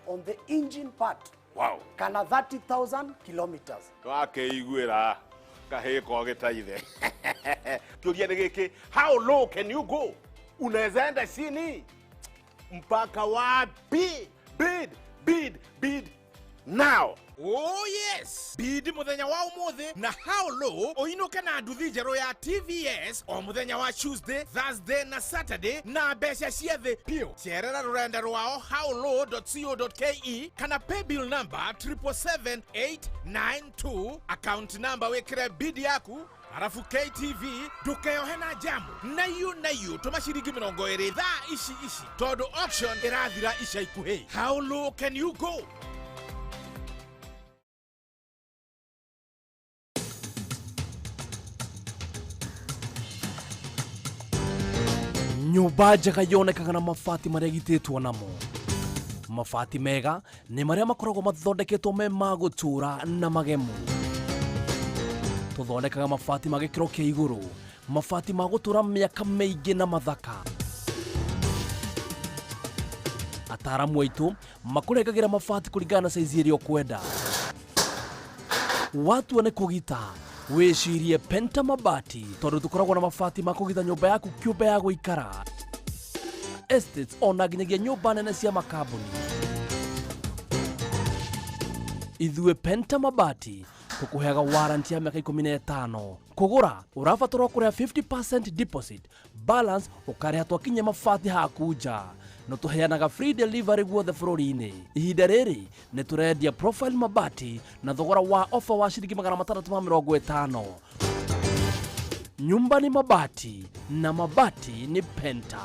on the engine part. Wow. Kana 30,000 kilometers. Wakeiguĩra kahĩĩ kogĩtaithe. Kĩũria nĩ gĩkĩ, how low can you go? Unaweza enda chini mpaka wapi? Bid, bid, bid now. Oh yes, bid muthenya wa umuthi na how low uinuke na nduthi njerũ ya TVS o muthenya wa Tuesday, Thursday na Saturday na mbeca cia thĩ piũ. Cerera rũrenda rwao howlow.co.ke kana paybill number 777892, account number wikire bid yaku, arabu KTV ndukeohe na jamu na iu tũma ciringi 20 thaa ici ici tondũ auction ĩrathira ica ikuhĩ. How low can you go? Nyũmba njega yonekaga na mabati marĩa ĩgitĩtwo namo. Mabati mega nĩ marĩa makoragwo mathondeketwo me ma gũtũũra na magemu. Tũthondekaga mabati ma gĩkĩro kĩa igũrũ, mabati ma gũtũũra mĩaka mĩingĩ na mathaka. Ataaramu aitũ makũrengagĩra mabati kũringana na saizi ĩrĩa ũkwenda. Watua nĩ kũgita, wĩcirie Penta Mabati, tondũ tũkoragwo na mabati ma kũgita nyũmba yaku kĩũmbe ya gũikara, estates ona nginyagia nyũmba nene cia makambuni. Ithuĩ Penta Mabati tũkũheaga warranty ya mĩaka 15. Kũgũra ũrabatarwo kũrĩha 50% deposit, balance ũkarĩha twakinyia mabati haku nja. No tũheanaga free delivery guothe bũrũri-inĩ. Ihinda rĩrĩ nĩ tũrendia profile mabati na thogora wa offer wa ciringi 650. Nyumba ni mabati na mabati ni Penta.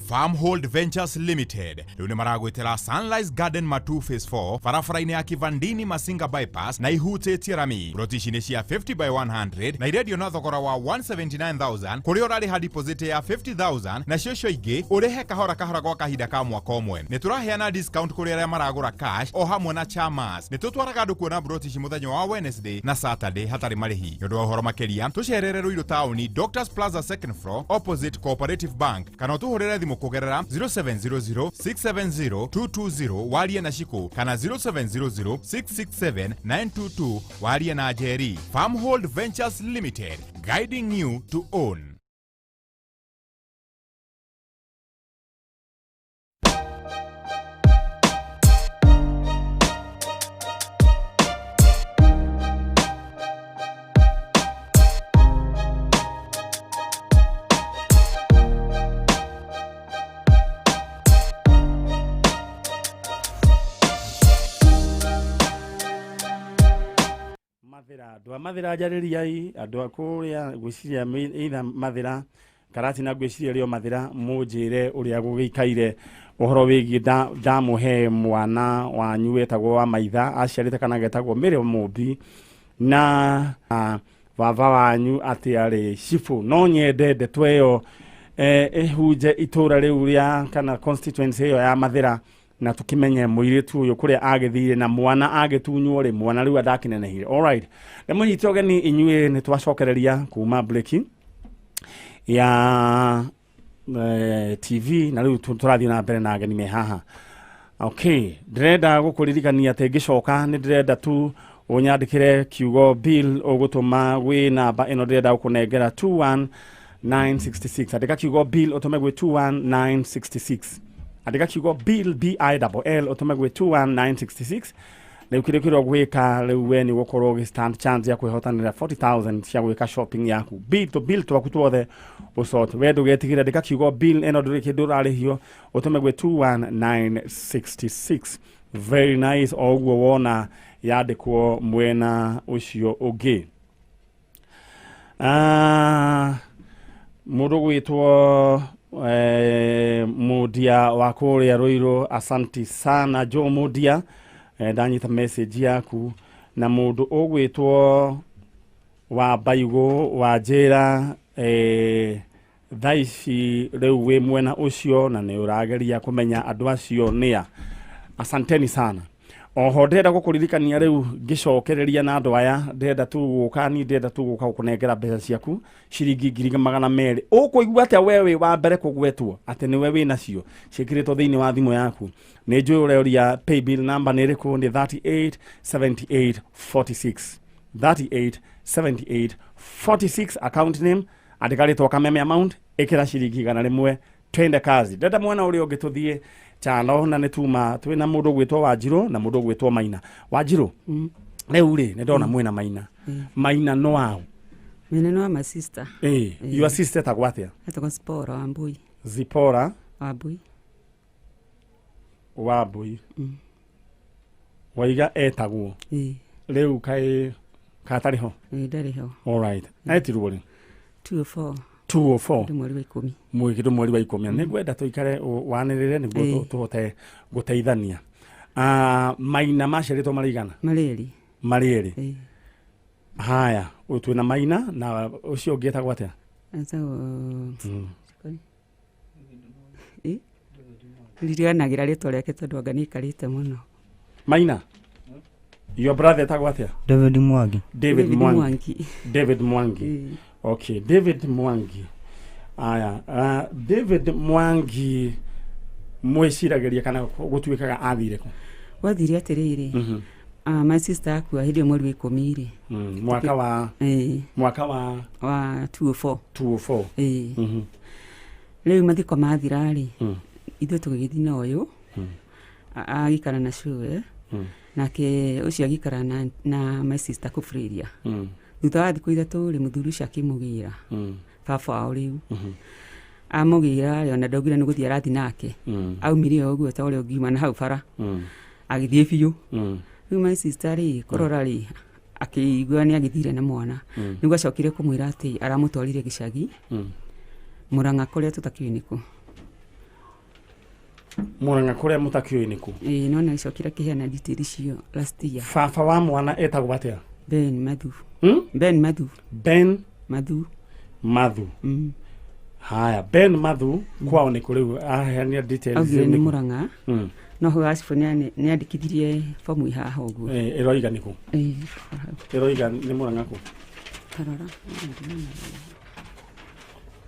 Farmhold Ventures Limited rĩu nĩ maragwĩtĩra Sunrise Garden Matu Phase 4 barabara-inĩ ya Kivandini Masinga Bypass na ihutĩtie rami. Ploti ici nĩ cia 50 by 100 na irendio na thogora wa 179,000 kũrĩa ũrarĩha deposit ya 50,000 nacio icio ingĩ ũrĩhe kahora kahora gwa kahinda ka mwaka ũmwe. Nĩ tũraheana discount kũrĩ arĩa maragũra cash o hamwe na chamas. Nĩ tũtwaraga andũ kuona ploti ici mũthenya wa Wednesday na Saturday hatarĩ marĩhi. Nĩ ũndũ wa ũhoro makĩria tũcerere Ruiru taũni Doctors Plaza second floor opposite Cooperative Bank kana ũtũhũrĩre thimũ kũgerera 0700 670 220 warie na Shiko kana 0700 667 922 warie na Jerry. Farmhold Ventures Limited, guiding you to own. Mathira andũ a Mathira njarĩriai andũ a kũrĩa ngwĩciria either Mathira Karatina ngwĩciria rĩo Mathira mũnjĩre ũrĩa gũgĩikaire ũhoro wĩgiĩ ndamũhe mwana wanyu wetagwo wa Maitha aciarĩte kana getagwo Mary Mũmbi na baba wanyu atĩ arĩ cibũ. No nyende ndeto ĩyo ĩhunje itũra rĩu rĩa kana constituency ĩyo ya Mathira na tukimenye mũirĩtu ũyũ kũrĩa agĩthire na mwana agĩtunywo rĩ mwana rĩu ndakinenehire. Alright, ndĩmũnyite ũgeni inyuĩ nĩ twacokereria kuma break ya TV na rĩu tũrathiĩ na mbere na ageni me haha. Okay, ndĩrenda gũkũririkania atĩ ngĩcoka nĩ ndĩrenda tu ũnyandĩkĩre kiugo bill ũgũtũma gwĩ namba ĩno ndĩrenda gũkũnengera 21966. Andĩka kiugo bill ũtũme gwĩ 21966. Andĩka kiugo bill B I L L ũtũme gwĩ 21966. Rĩu kĩrĩa kĩrĩa ũgwĩka rĩu we nĩ ũgũkorwo ũgĩ stand chance ya kwĩhotanĩra 40,000 cia gwĩka shopping yaku. Bill to bill twaku tuothe ũcote. We ndũgetigĩre, andĩka kiugo bill ĩno ndũrĩ kĩndũ ũrarĩhio ũtũme gwĩ 21966. Very nice, o ũguo wona yandĩkwo mwena ũcio ũngĩ. Mũndũ gwĩtwo Mundia wa kũrĩa Ruiru, asanti sana Joe Mundia, ndanyita message yaku. Na mũndũ ũgwĩtwo wa Baigũ wa njĩra thaa ici rĩu wĩ mwena ũcio na nĩ ũrageria kũmenya andũ acio nĩa. Asanteni sana. Oho ndĩrenda gũkũririkania rĩu ngĩcokereria na andũ aya, ndĩrenda tu gũka, ni ndĩrenda tu gũka gũkũnengera mbeca ciaku ciringi 200,000. Ũkũigua atĩa we wĩ wa mbere kũgwetwo atĩ nĩwe wĩ nacio ciĩkĩrĩtwo thĩinĩ wa thimũ yaku? Nĩ njũĩ ũreũria paybill number nĩ ĩrĩkũ, nĩ 38 78 46, 38 78 46. Account name andĩka rĩtwa Kameme, amount ĩkĩra ciringi 100, twende kazi. Ndenda mwena ũrĩa ũngĩ tũthiĩ chano na nĩ tuma twĩna mũndũ ũgwĩtwo Wanjirũ na mũndũ ũgwĩtwo Maina. Wanjirũ, rĩu rĩ nĩ ndona mwĩna Maina. Maina no waũ? Mene no my sister. Ĩĩ, your sister etagwo atĩa? Etagwo Zipora Wambui. Zipora Wambui. Wambui. Waiga etagwo? Ĩĩ. Rĩu kaĩ katarĩ ho? Ĩĩ, ndarĩ ho. Alright, etirwo rĩ? 204. 204. Ndũ mweri wa 10. Mwĩkĩndũ mweri wa 10. Nĩ ngwenda tũikare wanĩrĩre nĩguo tũhote gũteithania. Ah, Maina maciarĩtwo marĩ igana? Marĩ erĩ. Marĩ erĩ. Ĩĩ. Haya, ũyũ twĩna Maina na ũcio ũngĩ etagwo atĩa? Etagwo Ĩ? Ririkanagĩra rĩtwa rĩake tondũ anga nĩ aikarĩte mũno. Maina, your brother etagwo atĩa? David Mwangi. David Mwangi. Mwangi. David Mwangi. Ĩĩ. Okay, David Mwangi. Aya, David Mwangi mwĩciragĩria kana gũtuĩkaga athire kũ? Gwathire atĩrĩrĩ, my sister akua hĩndĩ ĩyo mweri wa 10 rĩ. Mwaka wa? Ĩĩ. Mwaka wa? Wa 204. 204. Ĩĩ. Rĩu mathiko mathira rĩ, ithuĩ tũgĩgĩthiĩ na ũyũ agĩikara na cũwe, nake ũcio agĩikara na my sister kũ Freria. Thutha wa thikũ 3 rĩ, mũthuri ũcio akĩmũgĩra baba wao. Rĩu amũgĩra rĩ, ona ndaugire nĩ gũthiĩ arathiĩ nake, aumire o ũguo ta ũrĩa ũngiuma na hau bara, agĩthiĩ biũ. Rĩu my sister rĩ, kũrora rĩ, akĩigua nĩ agĩthire na mwana. Nĩguo acokire kũmwĩra atĩ aramũtwarire gĩcagi Mũrang'a kũrĩa tũtakĩũĩ nĩkũ. Mũrang'a kũrĩa mũtakĩũĩ nĩkũ? Ĩĩ, no nĩ agĩcokire akĩheana details icio last year. Baba wa mwana etagwo atĩa? Ben Mathu. Hmm? Ben Mathu. Ben Mathu. Mathu. Haya, Ben Mathu kwao nĩ kũ rĩu aheanire details? Augire nĩ nĩkũ? Mũrang'a. No hau acibũ nĩ andĩkithirie fomu haha ũguo. Eh, ĩroiga nĩkũ? Ĩĩ. Ĩroiga nĩ Mũrang'a kũ? Tarora.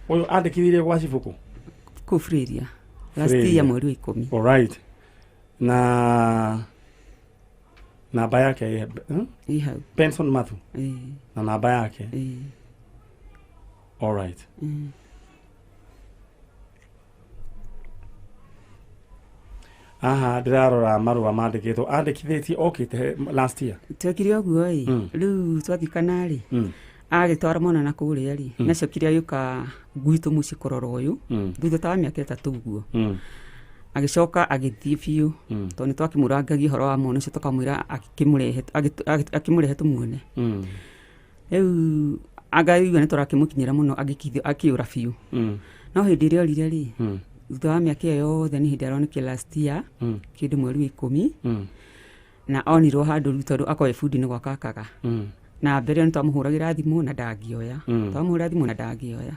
Ũyũ andĩkithirie gwa cibũ kũ? Kũu Freria last Freria. year mweri wa 10. Alright, na namba yake Ĩ hau. Benson Mathu. Ĩĩ. Na namba yake? Ĩĩ. Alright. Aha, ndĩrarora marũa mandĩkĩtwo andĩkithĩtie okĩte last year. Twekire ũguo ĩ, rĩu twathikana rĩ, agĩtwara mwana na kũrĩa rĩ, nacokire agĩũka gwitũ mũciĩ kũrora ũyũ thutha ta wa mĩaka 3 ũguo. Agĩcoka agĩthiĩ biũ tondũ nĩ twakĩmũrangagia ũhoro wa mwana ũcio, tũkamwĩra akĩmũrehe, akĩmũrehe tũmuone. Rĩu angaigua nĩ tũrakĩmũkinyĩra mũno, akĩũra biũ. No hĩndĩ ĩrĩa orire rĩ, thutha wa mĩaka ĩyo yothe, nĩ hĩndĩ aronekire last year kĩndũ mweri wa 10. Na onirwo handũ rĩu tondũ akorwo bundi nĩ gwaka akaga. Na mbere ĩyo nĩ twamũhũragĩra thimũ na ndangĩoya. Twamũhũrĩra thimũ na ndangĩoya.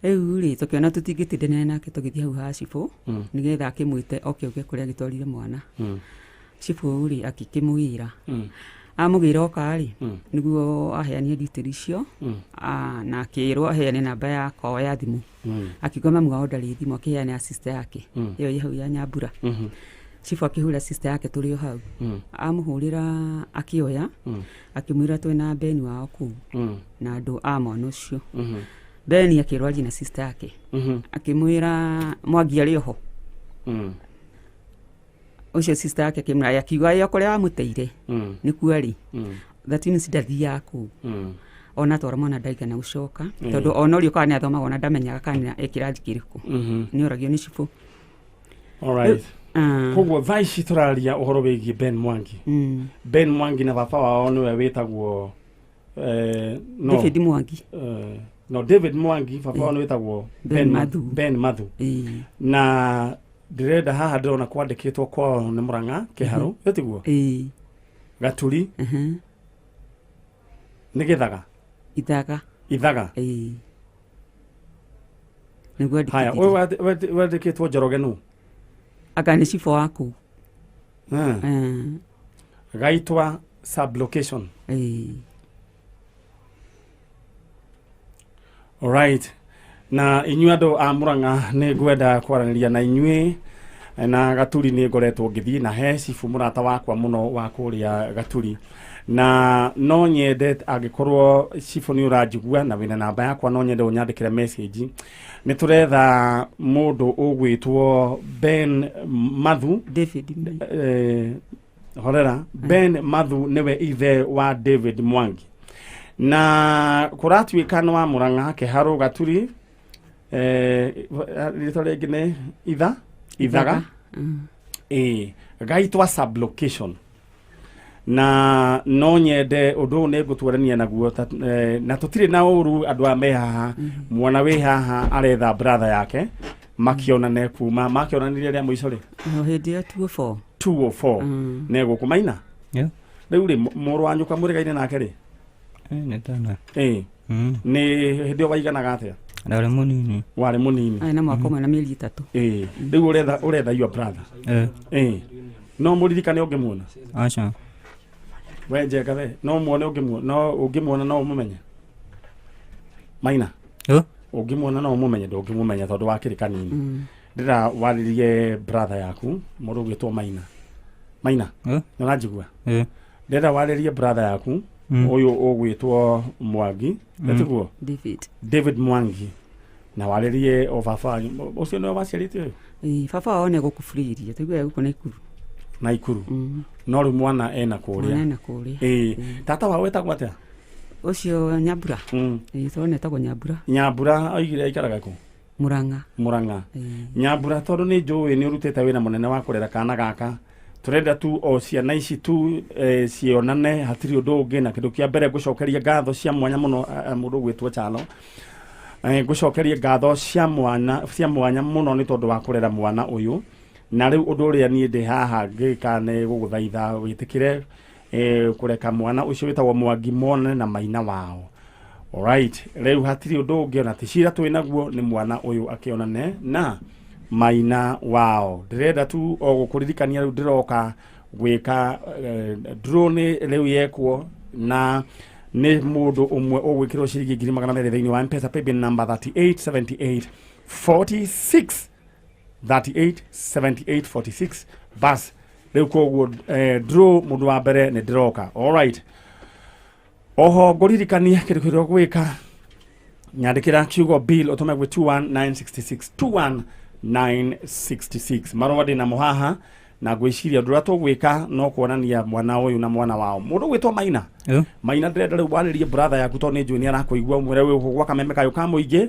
Rĩu rĩ, tũkĩona tũtingĩtindanĩra nake, tũgĩthiĩ hau ha cibũ nĩgetha akĩmwĩte oke oke kũrĩa agĩtwarire mwana. Cibũ rĩ, akĩmũgĩra. Amũgĩra oka rĩ, nĩguo aheanire details icio. Ah, na akĩrwo aheane namba ya kwao ya thimũ. Akiuga mamu wao ndarĩ thimũ, akĩheana ya sister yake ĩyo ĩ hau ya Nyambura. Cibũ akĩhũrĩra sister yake tũrĩ o hau. Amũhũrĩra akĩoya, akĩmwĩra twĩna Beni wao kũu na andũ a mwana ũcio. Beni akĩrwo arie na sister yake. Akĩmwĩra Mwangi arĩ oho. Ũcio sister yake akĩmwĩra, akiuga ĩ kũrĩa wamũteire nĩkuo arĩ. That means ndathiaga kũu. Ona twara mwana ndaigana gũcoka tondũ ona ũrĩa ũkaga nĩ athomaga, ona ndamenyaga kana e kĩrathi kĩrĩkũ. Nĩ oragio nĩ cibũ. Alright. Ah. Koguo thaa ici tũraria ũhoro wĩgiĩ Ben Mwangi. Ben Mwangi na baba wao nĩwe wĩtagwo no, David Mwangi. No, David Mwangi, baba wao nĩ wĩtagwo Ben Mathu. Ben Mathu. Ĩĩ. Na ndĩrenda haha ndĩrona kwandĩkĩtwo kwao nĩ Mũrang'a Kĩharũ, ĩtiguo? Ĩĩ. Gaturi. Nĩ gĩthaga? Ithaga. Ithaga. Ĩĩ, nĩguo Haya, andĩkithirie. ũyũ wandĩkĩtwo Njoroge nũ? Anga nĩ cibũ wa kũu. Gaitwa sublocation. Ĩĩ. Alright. Na inyuĩ andũ a Murang'a nĩ ngwenda kwaranĩria na inyuĩ na Gaturi nĩ ngoretwo ngĩthiĩ na he cibu mũrata wakwa mũno wa kũrĩa Gaturi na no nyende angĩkorwo cibu nĩ ũranjigua na wĩna namba yakwa no nyende ũnyandĩkĩre message. Nĩ tũretha mũndũ ũgwĩtwo Ben Mathu. David. Horera Ben Mathu nĩwe ithe wa David Mwangi na kũratuĩka nĩ wa Murang'a Kĩharũ Gaturi rĩtwa rĩngĩ nĩ Ithaga. Gaitwa sublocation na no nyende ũndũ ũyũ nĩ ngũtwarania naguo na tũtirĩ na ũru andũ a me haha. Mwana wĩ haha aretha brother yake makĩonane kuma makĩonanirie rĩa mũico rĩ O hĩndĩ ĩyo 204. 204. Nĩ gũkũ Maina. Yeah. Rĩu rĩ mũrũ wa nyũkwa mũrĩgaine nake rĩ? Nĩ tana. Nĩ hĩndĩ ĩyo waiganaga atĩa? Ndarĩ mũnini. Warĩ mũnini. Arĩ na mwaka ũmwe na mĩeri 3. Rĩu ũretha your brother. No mũririkane ũngĩmuona? Aca. We Njenga we no muone ũngĩmuona? No ũngĩmuona no ũmũmenye? Maina. Ũngĩmuona no ũmũmenye? Ndũngĩmũmenya tondũ wakĩrĩ kanini. Ndĩra warĩrie brother yaku mũndũ ũgwĩtwo Maina. Maina, nĩ ũranjigua? Ndĩrenda warĩrie brother yaku ũyũ ũgwĩtwo Mwangi, tiguo? David. David Mwangi. Na warĩrie o baba wanyu ũcio nĩwe waciarĩte ũyũ? Ĩĩ, baba wao nĩ gũkũburiria tũiguaga gũkũ Naikuru. Naikuru. No rĩu mwana ena kũrĩa. Mwana ena kũrĩa. Ĩĩ. Tata wao wetagwo atĩa? Ũcio Nyambura. Ĩĩ, tondũ etagwo Nyambura. Nyambura oigire aikaraga kũ? Murang'a. Murang'a. Nyambura tondũ nĩ njũĩ nĩ ũrutĩte wĩra mũnene wa kũrera kana gaka turenda tu o ciana ici tu cionane hatirĩ ũndũ ũngĩ na kĩndũ kĩa mbere ngũcokeria ngatho cia mwanya mũno mũndũ ũgwĩtwo Chalo ngũcokeria ngatho cia mwanya mũno nĩ tondũ wa kũrera mwana ũyũ na rĩu ũndũ ũrĩa niĩ ndĩ haha ngĩka nĩ gũgũthaitha wĩtĩkĩre kũreka mwana ũcio wĩtagwo Mwangi monane na maina wao. Alright, rĩu hatirĩ ũndũ ũngĩ ona ti cira twĩ naguo nĩ mwana ũyũ akĩonane na maina wao. Ndĩrenda tu o gũkũririkania rĩu ndĩroka gwĩka drone rĩu yekwo na nĩ mũndũ ũmwe ũgwĩkĩrwo ciringi 200,000 thĩinĩ wa M-Pesa paybill number 387846 387846 bas rĩu koguo draw mũndũ wa mbere nĩ ndĩroka. Alright, oho ngũririkania kĩndũ kĩrĩa ũgwĩka nyandĩkĩra kiugo bill ũtũme gwĩ 21966 21966 marũa ndĩ namo haha na ngwĩciria ũndũ ũrĩa tũgwĩka no kuonania mwana ũyũ na mwana wao mũndũ ũgwĩtwo Maina. Maina ndĩrenda rĩu warĩrie brother yaku tondũ nĩ njũĩ nĩ arakũigua ũmwĩre wĩ gũkũ gwa kameme kayũ ka mũingĩ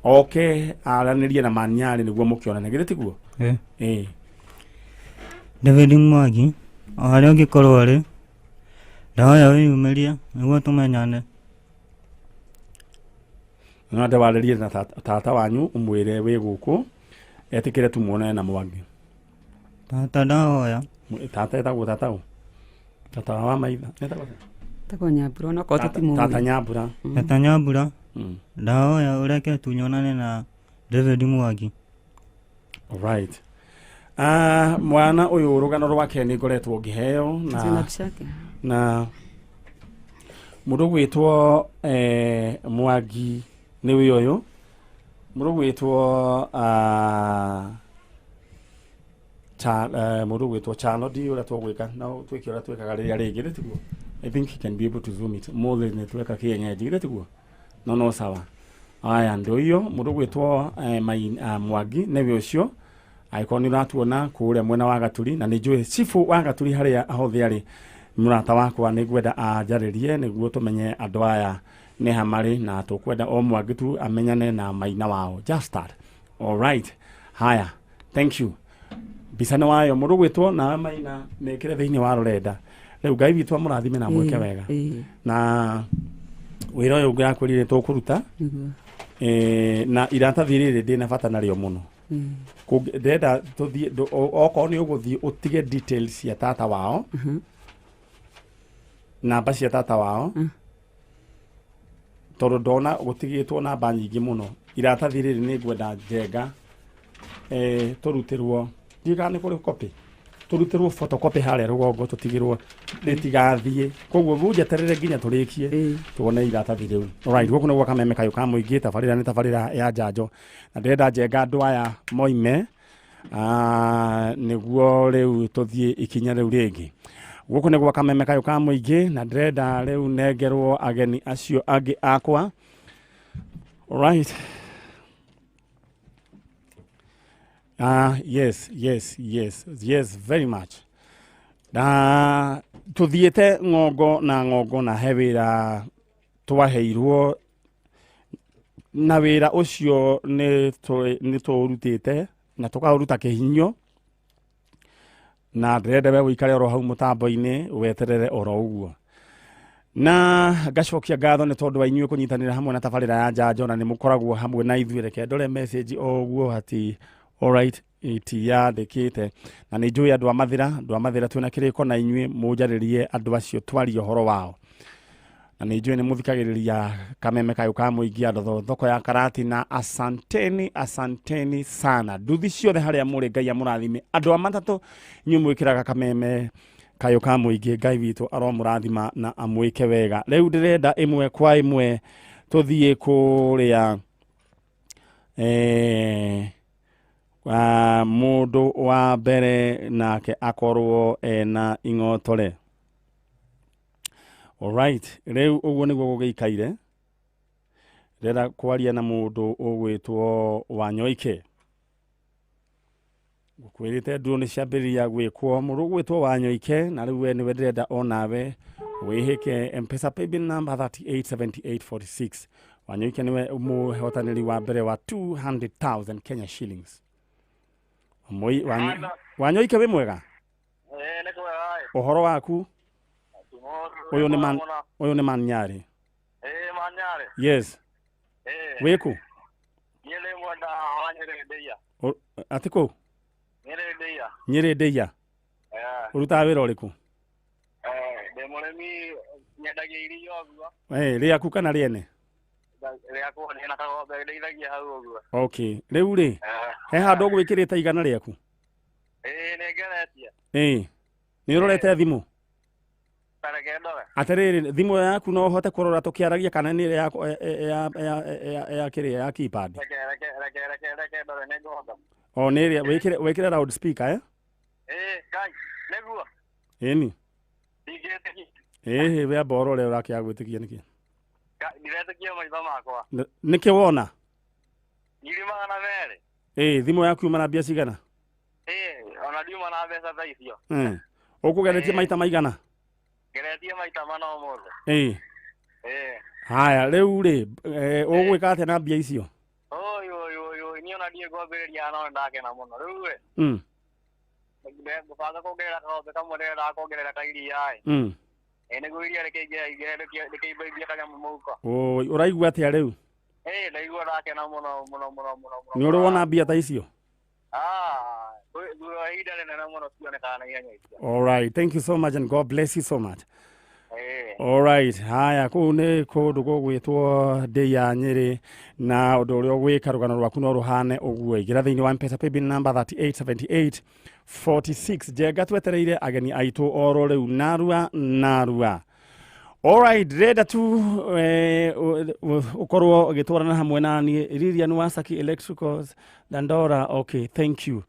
oke aranĩrie na Manyarĩ nĩguo mũkĩonane githĩ tiguo? Ĩĩ. David Mwangi o harĩa ũngĩkorwo ũrĩ ndahoya wĩyumĩrie nĩguo tũmenyane. No ndĩwarĩrie na tata wanyu ũmwĩre wĩ gũkũ etĩkĩre tu muonane na Mwangi. Tata ndahoya. Tata etagwo tata ũ? Tata wa maitha etagwo Etagwo Nyambura onokorwo tũtimũĩ. Tata Nyambura. Tata Nyambura ndahoya ũreke tunyonane na David Mwangi. Alright. Mwana ũyũ rũgano rwake nĩ ngoretwo ngĩheo na mũndũ ũgwĩtwo Mwangi nĩ ũyũ ũyũ mũndũ ũgwĩtwo mũndũ ũgwĩtwo Chalo ndi ũrĩa tũgwĩka no twĩke ũrĩa twĩkaga rĩrĩa rĩngĩ githĩ tiguo? I think he can be able to zoom it more than tweka kienyeji githĩ tiguo? No no sawa. Aya ndio hiyo mũndũ ũgwĩtwo Mwangi nĩwe ũcio angĩkorwo nĩ ũratuona kũrĩa mwena wa Gaturi na nĩ njũĩ cibũ wa Gaturi harĩa hothe arĩ mũrata wakwa nĩ ngwenda anjarĩrie nĩguo tũmenye andũ aya nĩ ha marĩ na tũkwenda o Mwangi tu amenyane na maina wao. Just that. All right. Haya, thank you. Mbica nĩ wayo mũndũ ũgwĩtwo na Maina mekĩre thĩinĩ wa rũrenda rĩu Ngai witũ amũrathime na amwĩke wega na wĩra ũyũ ngĩrakwĩrire tũkũruta na iratathi rĩrĩ ndĩna bata narĩo mũno. Ndĩrenda tũthiĩ okorwo nĩ ũgũthiĩ ũtige details cia tata wao namba cia tata wao tondũ ndona gũtigĩtwo namba nyingĩ mũno. Iratathi rĩrĩ nĩ ngwenda Njenga tũrutĩrwo ndiũĩ kana nĩ kũrĩ copy Tũrutĩrwo photocopy harĩa rũgongo, tũtigĩrwo rĩtigathiĩ, koguo mũnjeterere nginya tũrĩkie tuone iratathi rĩu. Alright, gũkũ nĩ gwa Kameme Kayũ ka Mũingĩ, tabarĩra nĩ tabarĩra ya njanjo, na ndĩrenda njenga andũ aya moime nĩguo rĩu tũthiĩ ikinya rĩu rĩngĩ. Gũkũ nĩ gwa Kameme Kayũ ka Mũingĩ, na ndĩrenda rĩu nengerwo ageni acio angĩ akwa. Alright. Yes, yes, yes, yes, very much. Na tuthiĩte ng'ongo na ng'ongo, na he wĩra twaheirwo, na wĩra ũcio nĩ tũũrutĩte na tũkaũruta kĩhinyio, na ndĩrenda we ũikare oro hau mũtambo-inĩ weterere oro ũguo. Na ngacokia ngatho nĩ tondũ wa inyuĩ kũnyitanĩra hamwe na tabarĩra ya njanjo, na nĩ mũkoragwo hamwe na ithuĩ. Reke ndore message o ũguo hati. Alright, itiyandĩkĩte, na nĩ njũĩ andũ a Mathĩra, andũ a Mathĩra twĩna kĩrĩko na inyuĩ, mũnjarĩrie andũ acio twarie ũhoro wao, na nĩ njũĩ nĩ mũthikagĩrĩria Kameme Kayũ ka Mũingĩ, andũ thoko ya Karati, na asanteni, asanteni sana nduthi ciothe harĩa mũrĩ. Ngai amũrathime. Andũ a matatũ inyuĩ mwĩkĩraga Kameme Kayũ ka Mũingĩ, Ngai witũ aromũrathima na amwĩke wega. Rĩu ndĩrenda ĩmwe kwa ĩmwe tũthiĩ kũrĩa mũndũ wa mbere nake akorwo ena ing'otore. Alright, rĩu ũguo nĩguo gũgĩikaire. Ndĩrenda kwaria na mũndũ ũgwĩtwo Wanyoike. Ngũkwĩrĩte nduro nĩ ciambĩrĩria gwĩkwo. Mũndũ ũgwĩtwo Wanyoike, na rĩu we nĩwe ndĩrenda onawe wĩhĩke Mpesa paybill number 387846. Wanyoike nĩwe mũhotanĩri wa mbere wa 200,000 Kenya shillings. Wanyoike, wĩ mwega? Ĩĩ, nĩ kwega ĩ. Ũhoro waku? Ũyũ nĩ man Nyarĩ. Ĩĩ, Manyarĩ. Yes. Ĩĩ. Wĩkũ? Niĩ ndĩ mwena wa Nyĩrĩ Ndĩia. Atĩ kũ? Nyĩrĩ Ndĩia. Nyĩrĩ Ndĩia. Eh. Ũrutaga wĩra ũrĩkũ? Ndĩ mũrĩmi, nyendagia iria ũguo. Rĩaku kana rĩene? Rĩakwa, ndĩna kagombe ndeithagia hau ũguo. Okay, rĩu rĩ, he handũ ũgwĩkĩrĩte igana rĩaku? Ĩĩ, nĩ ngeretie. Ĩĩ, nĩ ũrorete thimũ? Ta reke ndore. Atĩrĩrĩ, thimũ yaku no ũhote kũrora tũkĩaragia, kana nĩ ĩrĩa ya kĩrĩa ya keypad? Reke reke reke reke reke ndore, nĩ ngũhota. O nĩ ĩrĩa wĩkĩre loud speaker, eh? Ĩĩ, Ngai, nĩguo. Ĩni. Ndingĩtĩkia. Ĩhĩ, we amba ũrore, ũrakĩaga gwĩtĩkia nĩkĩ? Ngai, ndiretĩkia maitho makwa. Nĩkĩ wona? 200,000. Ĩĩ, thimũ yaku yuma na mbia cigana? Ĩĩ, ona ndiuma na mbeca ta icio. Ũkũgeretie maita maigana? Ngeretie maita mana ũmũthĩ. Ĩĩ. Ĩĩ. Haya, rĩu rĩ, ũgwĩka atĩa na mbia icio? Oi oi oi oi, niĩ ona ndiĩ kwambĩrĩria, no nĩndakena mũno rĩu ĩ. Ngũbanga kuongerera kagombe kamwe, ndĩrenda kuongerera ka iria ĩ. Ĩ, nĩguo iria rĩkĩingĩra ingĩre rĩkĩimbaibia kanyamũ mũhuko. Oi, ũraigua atĩa rĩu? Ĩ, ndaigua ndakena mũno mũno mũno mũno mũno. Nĩ ũrĩ wona mbia ta icio? Ah, thutha wa ihinda rĩnene mũno cionekaga na ihenya icio. All right, thank you so much and God bless you so much. Ĩĩ. Alright, haya, kũu nĩ kũndũ gũgwĩtwo ndĩ ya Nyĩrĩ, na ũndũ ũrĩa ũgwĩka, rũgano rwaku no rũhane ũguo. Ingĩra thĩinĩ wa Mpesa paybill number 387846. Njenga, twetereire ageni aitũ oro rĩu, narua narua. Alright, ndĩrenda tu ũkorwo ũgĩtwarana hamwe na niĩ. Lilian Wasaki Electricals Dandora, okay, thank you.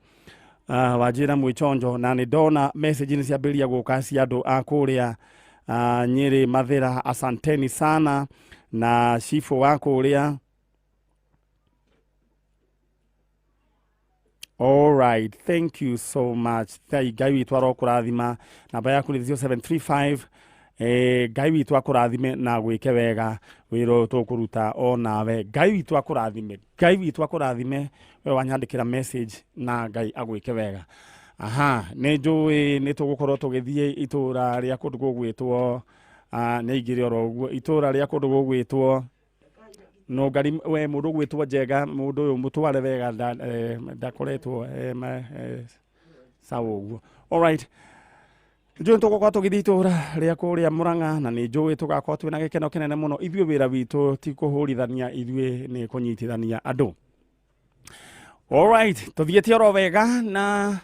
Wanjĩra mwĩchonjo, na nĩ ndona message nĩ ciambĩrĩria gũka cia andũ a kũrĩa Nyĩrĩ Mathĩra, asanteni sana, na cibũ wa kũrĩa. Alright, thank you so much. Ngai Ngai witũ arokũrathima. Namba yaku nĩ 0735. Ngai witũ akũrathime na gwĩke wega wĩra ũyũ tũkũruta o nawe. Ngai witũ akũrathime. Ngai witũ akũrathime we wanyandĩkĩra message, na Ngai agwĩke wega. Aha, nĩ njũĩ nĩ tũgũkorwo tũgĩthiĩ itũra rĩa kũndũ gũgwĩtwo, nĩ aingĩre oro ũguo, itũra rĩa kũndũ gũgwĩtwo Nũngari. We mũndũ ũgwĩtwo Njenga, mũndũ ũyũ mũtware wega, ndakoretwo sawa ũguo. Alright, njũĩ tũgũkorwo tũgĩthiĩ itũra rĩa kũrĩa Mũrang'a, na nĩ njũĩ tũgakorwo twĩna gĩkeno kĩnene mũno. Ithuĩ wĩra witũ ti kũhũrithania, ithuĩ nĩ kũnyitithania andũ. Alright, tũthiĩte oro wega na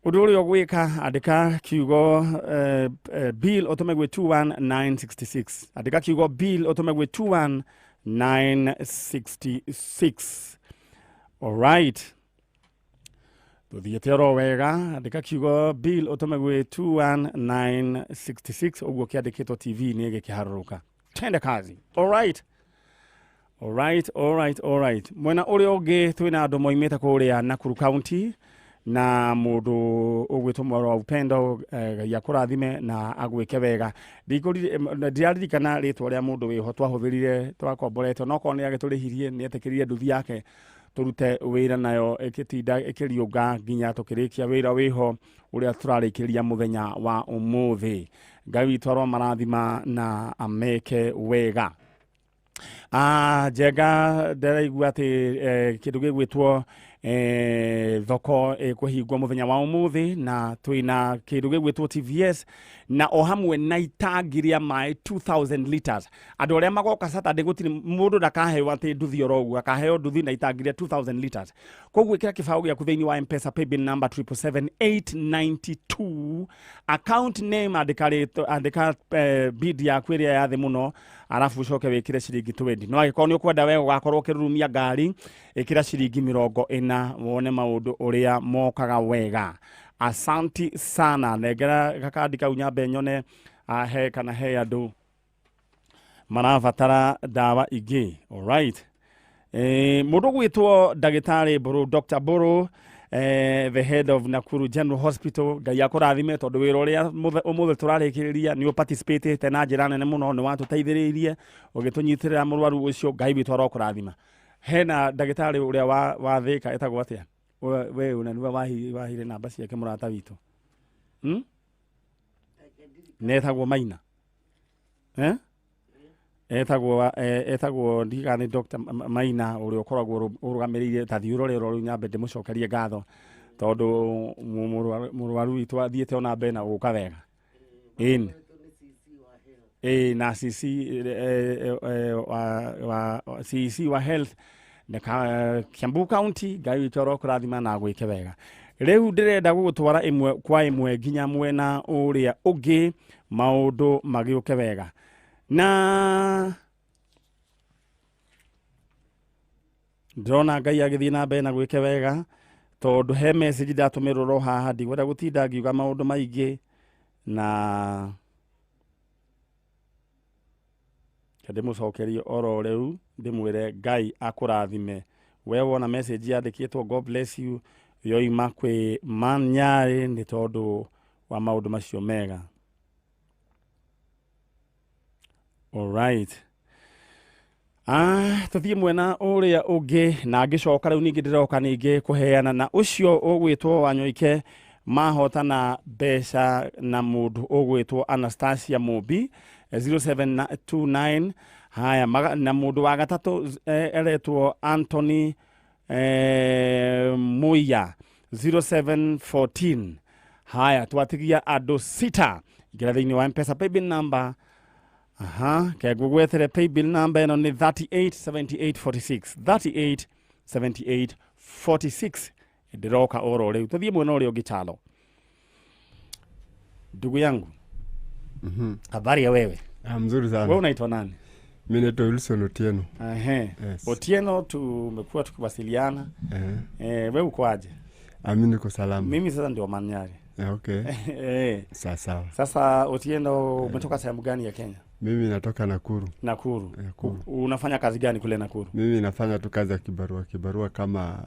Ũndũ ũrĩa ũgwĩka, andĩka kiugo bill ũtũme gwĩ 21966. Andĩka kiugo bill ũtũme gwĩ 21966. Alright, tuthiĩte oro wega. Andĩka kiugo bill ũtũme gwĩ 21966, ũguo kĩandĩkĩtwo TV-inĩ gĩkĩharũrũka. Tende kazi. Alright. Alright, alright, alright. Mwena ũrĩa ũngĩ twĩna andũ moimĩte kũrĩa Nakuru County na mũndũ ũgwĩtwo Mwaro wa Upendo, Ngai akũrathime na agwĩke wega. Ndiraririkana rĩtwa rĩa mũndũ wĩho twahũthĩrire twakomborete, no korwo nĩ agĩtũrĩhirie, nĩ etĩkĩrire nduthi yake tũrute wĩra nayo ĩgĩtinda ĩkĩriũnga nginya tũkĩrĩkia wĩra wĩho ũrĩa tũrarĩkĩria mũthenya wa ũmũthĩ. Ngai witũ aromarathima na ameke wega. Njenga ndĩraigua atĩ kĩndũ gĩgwĩtwo thoko ĩkũhingwo mũthenya wa ũmũthĩ, na twĩna kĩndũ gĩgwĩtwo TVS na o hamwe na itangi rĩa maĩ 2000 liters. Andũ arĩa magoka Saturday gũtirĩ mũndũ ndakaheo atĩ nduthi oro ũguo, akaheo nduthi na itangi rĩa 2000 liters. Koguo ĩkĩra kĩbaũ gĩaku thĩinĩ wa M-Pesa paybill number 777892, account name andĩka bid yaku ĩrĩa ya thĩ mũno, arabu ũcoke wĩkĩre ciringi 20. No angĩkorwo nĩ ũkwenda we ũgakorwo ũkĩrurumia ngari, ĩkĩra ciringi 40 wone maũndũ ũrĩa mokaga wega. Asanti sana. Nengera gakandi kau nyambe nyone he kana he andũ marabatara ndawa ingĩ. Alright. Mũndũ gwĩtwo ndagĩtarĩ Mbũrũ, Dr. Mbũrũ, the head of Nakuru General Hospital, Ngai akũrathime tondũ wĩra ũrĩa ũmũthĩ tũrarĩkĩrĩria nĩ ũparticipate na njĩra nene mũno, nĩ watũteithĩrĩirie ũgĩtũnyitĩrĩra mũrwaru ũcio. Ngai witũ arokũrathima. Hena ndagĩtarĩ ũrĩa wa Thĩka etagwo atĩa? We una nĩwe wahire namba ciake mũrata witũ. Netagwo Maina. Etagwo ndiga nĩ Dr. Maina ũrĩa ũkoragwo ũrũgamĩrĩire ta thiĩ ũrore ũrore nyambe ndĩmũcokerie ngatho tondũ mũrwaru witũ athiĩte ona mbere na gũka wega. Ĩni. Na CC wa CC wa health na Kiambu County, Ngai witũ arokũrathima na agwĩke wega. Rĩu ndĩrenda gũgũtwara ĩmwe kwa ĩmwe nginya mwena ũrĩa ũngĩ maũndũ magĩũke wega. Na ndĩrona Ngai agĩthiĩ na mbere na gwĩke wega tondũ he message ndatũmĩrwo ro haha, ndigwenda gũtinda ngiuga maũndũ maingĩ na ndĩmũcokerie oro rĩu ndĩmwĩre Ngai akũrathime. We wona message yandĩkĩtwo God bless you yoima kwĩ Manyarĩ nĩ tondũ wa maũndũ macio mega. Alright. Tũthiĩ mwena ũrĩa ũngĩ na ngĩcoka rĩu ningĩ ndĩroka ningĩ kũheana na ũcio ũgwĩtwo Wanyoike mahotana mbeca na mũndũ ũgwĩtwo Anastasia Mũmbi 0729. Haya, na mũndũ wa gatatũ eretwo Anthony Muya 0714. Haya, twatigia andũ sita. Ingĩra thĩinĩ wa M-Pesa paybill number. Aha, kegũgwetere paybill number ĩno nĩ 387846, 387846. Ndĩroka oro rĩu. Tũthiĩ mwena ũrĩa ũngĩ Chalo. Ndugu yangu. Habari ya wewe? Mzuri sana. Wewe unaitwa nani? Mimi naitwa Wilson Otieno. Yes. Otieno, tumekuwa tukiwasiliana. Wewe uko aje? Mimi niko salama. Mimi sasa ndio Manyari. Okay. Sawa sawa. Sasa Otieno, umetoka sehemu gani ya Kenya? Mimi natoka Nakuru. Nakuru. Unafanya kazi gani kule Nakuru? Mimi nafanya tu kazi ya kibarua kama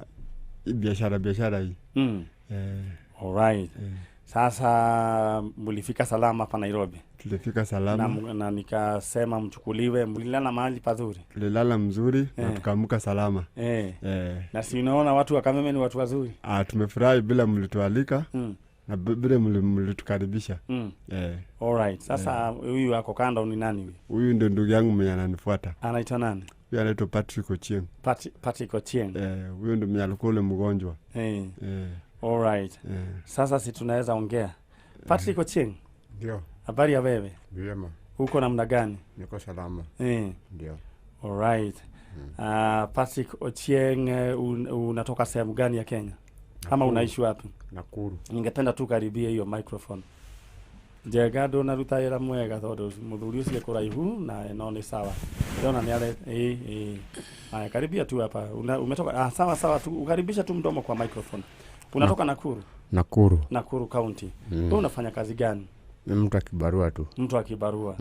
biashara hii. Alright. Sasa mlifika salama hapa Nairobi? Tulifika salama. Na nikasema mchukuliwe, mlilala mahali pazuri? Tulilala mzuri na tukaamka salama. Na si unaona watu wa Kameme ni watu wazuri? Tumefurahi bila mlitualika. Na bila mlitukaribisha. Alright. Sasa huyu ako kando ni nani huyu? Huyu ndio ndugu yangu mwenye ananifuata. Anaitwa nani? Huyu anaitwa Patrick Ochieng. Patrick Ochieng. Huyu ndio mwenye alikuwa ule mgonjwa. Alright. Sasa si tunaweza ongea. Patrick Ochieng. Ndio. Habari ya wewe? Vyema. Uko namna gani? Niko salama. Ndio. Alright. Patrick Ochieng, unatoka sehemu gani ya Kenya? Ama unaishi wapi? Nakuru. Ningependa tu karibie hiyo microphone. Njega ndunaruta wĩra mwega tondu muthuri ucio kũraihu na no nĩ sawa. Ndona nĩ are Haya, karibia tu hapa. Umetoka sawa sawa tu, ukaribisha tu mdomo kwa microphone. Unatoka Nakuru? Nakuru. Nakuru County. Wewe unafanya kazi gani? Mtu wa kibarua tu. Mtu wa kibarua.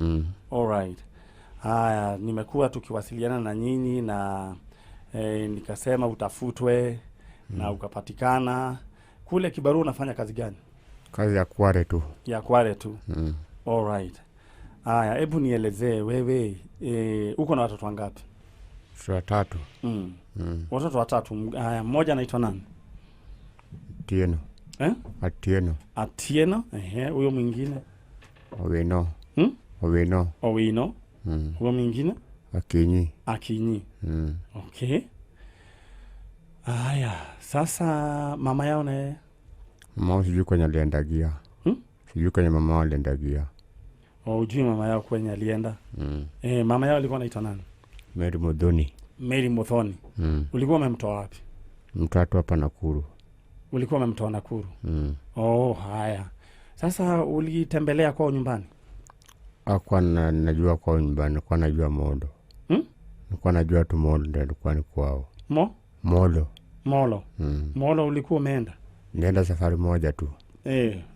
All right. Haya, nimekuwa tukiwasiliana na nyinyi na nikasema utafutwe na ukapatikana. Kule kibarua unafanya kazi gani? Kazi ya kware tu. Ya kware tu. All right. Haya, hebu nielezee wewe, uko na watoto wangapi? Watatu. Watoto watatu. Haya, mmoja anaitwa nani? Atieno. Eh? Atieno. Atieno, ehe, huyo mwingine? Owino. Owino. Owino. Huyo mwingine? Akinyi. Akinyi. Okay. Haya, sasa mama yao naye? Mama sijui kwenye aliendagia. Sijui kwenye mama aliendagia. Oh, hujui mama yao kwenye alienda? Mama yao alikuwa anaitwa nani? Mary Muthoni. Mary Muthoni. Ulikuwa umemtoa wapi? Mtoto hapa Nakuru. Ulikuwa umemtoa Nakuru? Oh, haya. Sasa ulitembelea kwao nyumbani? Hakuwa najua kwao nyumbani, nilikuwa najua Molo. Nilikuwa najua tu Molo ndio nilikuwa ni kwao. Molo. Molo. Molo ulikuwa umeenda? Nilienda safari moja tu.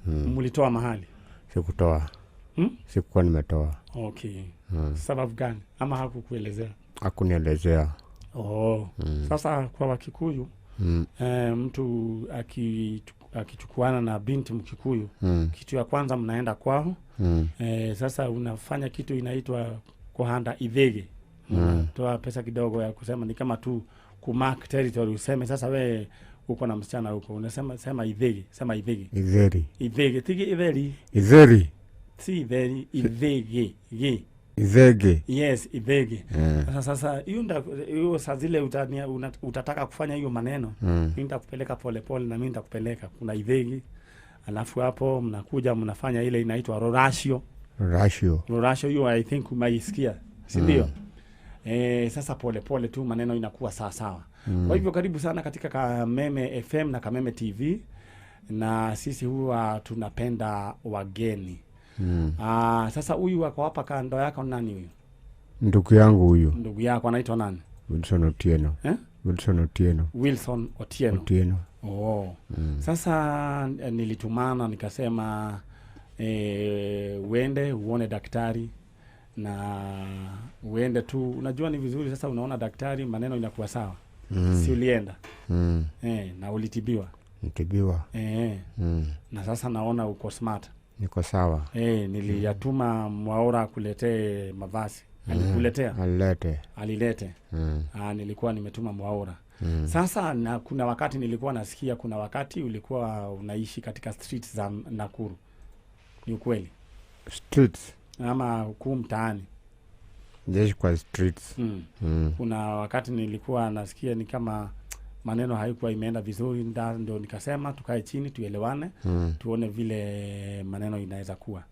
Mlitoa mahali? Sikutoa. Sikuwa nimetoa. Okay. Sababu gani? Ama hakukuelezea? Hakunielezea. Oh. Sasa kwa Wakikuyu, mtu akichukuana na binti Mkikuyu, kitu ya kwanza mnaenda kwao. Sasa unafanya kitu inaitwa kuhanda ithege. Toa pesa kidogo ya kusema ni kama tu kumark territory, useme sasa we uko na msichana huko, unasema sema ithege, sema ithege. Itheri. Ithege, tigi itheri. Itheri. Si itheri, ithege, ge. Ithege. Yes, ithege. Sasa hiyo hiyo saa zile utataka kufanya hiyo maneno, mimi nitakupeleka pole pole na mimi nitakupeleka. Kuna ithege. Alafu hapo mnakuja mnafanya ile inaitwa rorashio. Rorashio. Rorashio hiyo I think umeisikia, si ndio? Sasa pole pole tu maneno inakuwa sawa sawa. Kwa hivyo karibu sana katika Kameme FM na Kameme TV, na sisi huwa tunapenda wageni. Sasa huyu wako hapa kando yako nani huyu? Ndugu yangu huyu. Ndugu yako anaitwa nani? Wilson Otieno. Wilson Otieno. Wilson Otieno. Otieno. Oh. Sasa nilitumana nikasema uende uone daktari na uende tu, unajua ni vizuri sasa unaona daktari maneno inakuwa sawa. Si ulienda? Na ulitibiwa? Nitibiwa. Na sasa naona uko smart. Niko sawa. Niliyatuma Mwaura akuletee mavazi. Alikuletea? Alilete. Alilete. Nilikuwa nimetuma Mwaura. Sasa na kuna wakati nilikuwa nasikia kuna wakati ulikuwa unaishi katika streets za Nakuru. Ni ukweli? Streets? Ama kuu mtaani? Jeshi kwa streets. Kuna wakati nilikuwa nasikia ni kama maneno haikuwa imeenda vizuri, ndio nikasema tukae chini tuelewane, tuone vile maneno inaweza kuwa.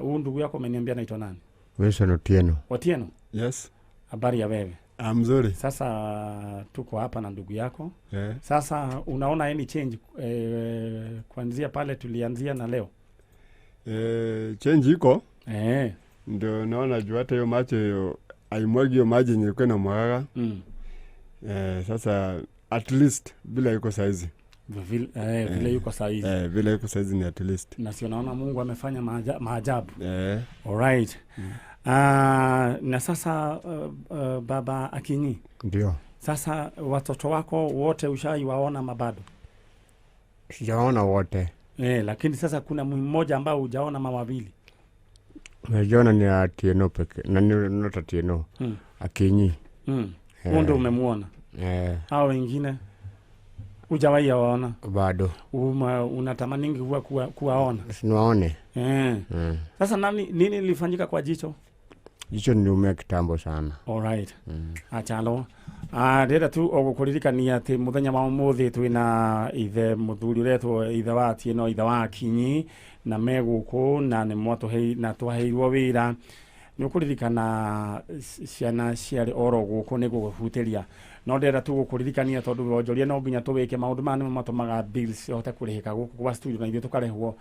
Huyu ndugu yako ameniambia anaitwa nani? Wilson Otieno. Otieno? Yes. Habari ya wewe? Mzuri. Sasa tuko hapa na ndugu yako. Sasa unaona any change kuanzia pale tulianzia na leo? Change iko. Ndio naona juu hata hiyo macho haimwagi hiyo maji nilikuwa na mwaga. Sasa at least bila yuko saizi. Vile yuko saizi. Vile yuko saizi ni at least. Na sio naona Mungu amefanya maajabu. All right. Na sasa baba Akinyi. Ndio. Sasa watoto wako wote ushaiwaona mabado? Sijaona wote. Lakini sasa kuna mmoja ambao hujaona mawawili. Umejiona ni Atieno peke. Na ni not Atieno. Akinyi. Huyo ndio umemuona. Hao wengine hujawahi waona? Bado. Unatamaningi kuwaona? Siwaone. Sasa nini lilifanyika kwa jicho? Jicho niliumia kitambo sana. All right. Achalo. Ndĩrenda tu ogũkũririkania atĩ mũthenya wa ũmũthĩ twĩna ithe mũthuri ũretwo ithe wa Atieno, ithe wa Akinyi, na me gũkũ na nĩ na twaheirwo wĩra. Nĩ ũkũririkana ciana ciarĩ oro gũkũ nĩ gũgũhutĩria. No ndĩrenda tu gũkũririkania tondũ wonjoria no nginya tũwĩke maũndũ maya nĩmo matũmaga bills cihote kũrĩhĩka gũkũ gwa studio na ithuĩ tũkarĩhwo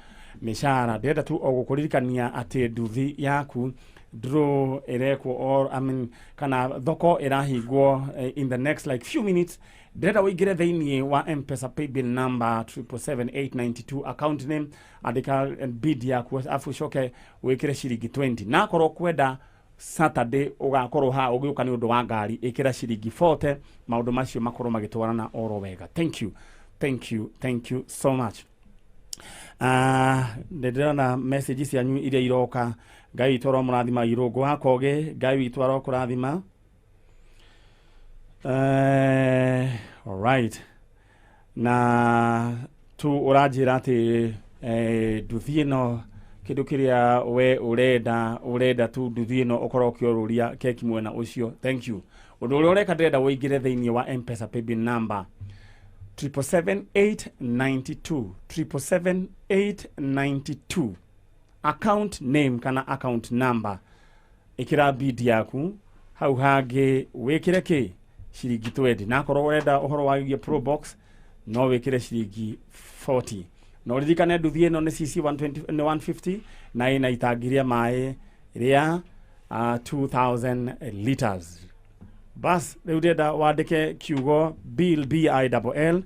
mĩcara. Ndĩrenda tu o gũkũririkania atĩ nduthi yaku draw ĩrekwo or I mean, kana thoko ĩrahingwo in the next like few minutes. Ndĩrenda ũingĩre thĩinĩ wa Mpesa paybill number 777892, account name andĩka bid yaku afu ũcoke wĩkĩre ciringi 20. Na akorwo kwenda Saturday ũgakorwo ha ũgĩũka nĩ ũndũ wa ngari, ĩkĩra ciringi 40, maũndũ macio makorwo magĩtwarana oro wega. Thank you, thank you, thank you so much. Ndĩrona message cianyu iria iroka. Ngai witũ aromũrathima Irũngũ wa Koge, Ngai witũ arokũrathima. All right. Na tu ũranjĩra atĩ nduthi ĩno kĩndũ kĩrĩa we ũrenda tu nduthi ĩno ũkorwo ũkĩũrũria keki mwena ũcio. Thank you. Ũndũ ũrĩa ũreka ndĩrenda ũingĩre thĩinĩ wa Mpesa paybill number 777892, 777892, account name kana account number, ĩkĩra bid yaku hau hangĩ wĩkĩre kĩ ciringi 20. Na akorwo ũrenda ũhoro wagiĩ pro box no wĩkĩre ciringi 40. No ririkane nduthi ĩno nĩ cc 120 nĩ 150 na ĩna itangi rĩa maĩ rĩa 2000 liters. Bas rĩu ndĩrenda wandĩke kiugo bill BILL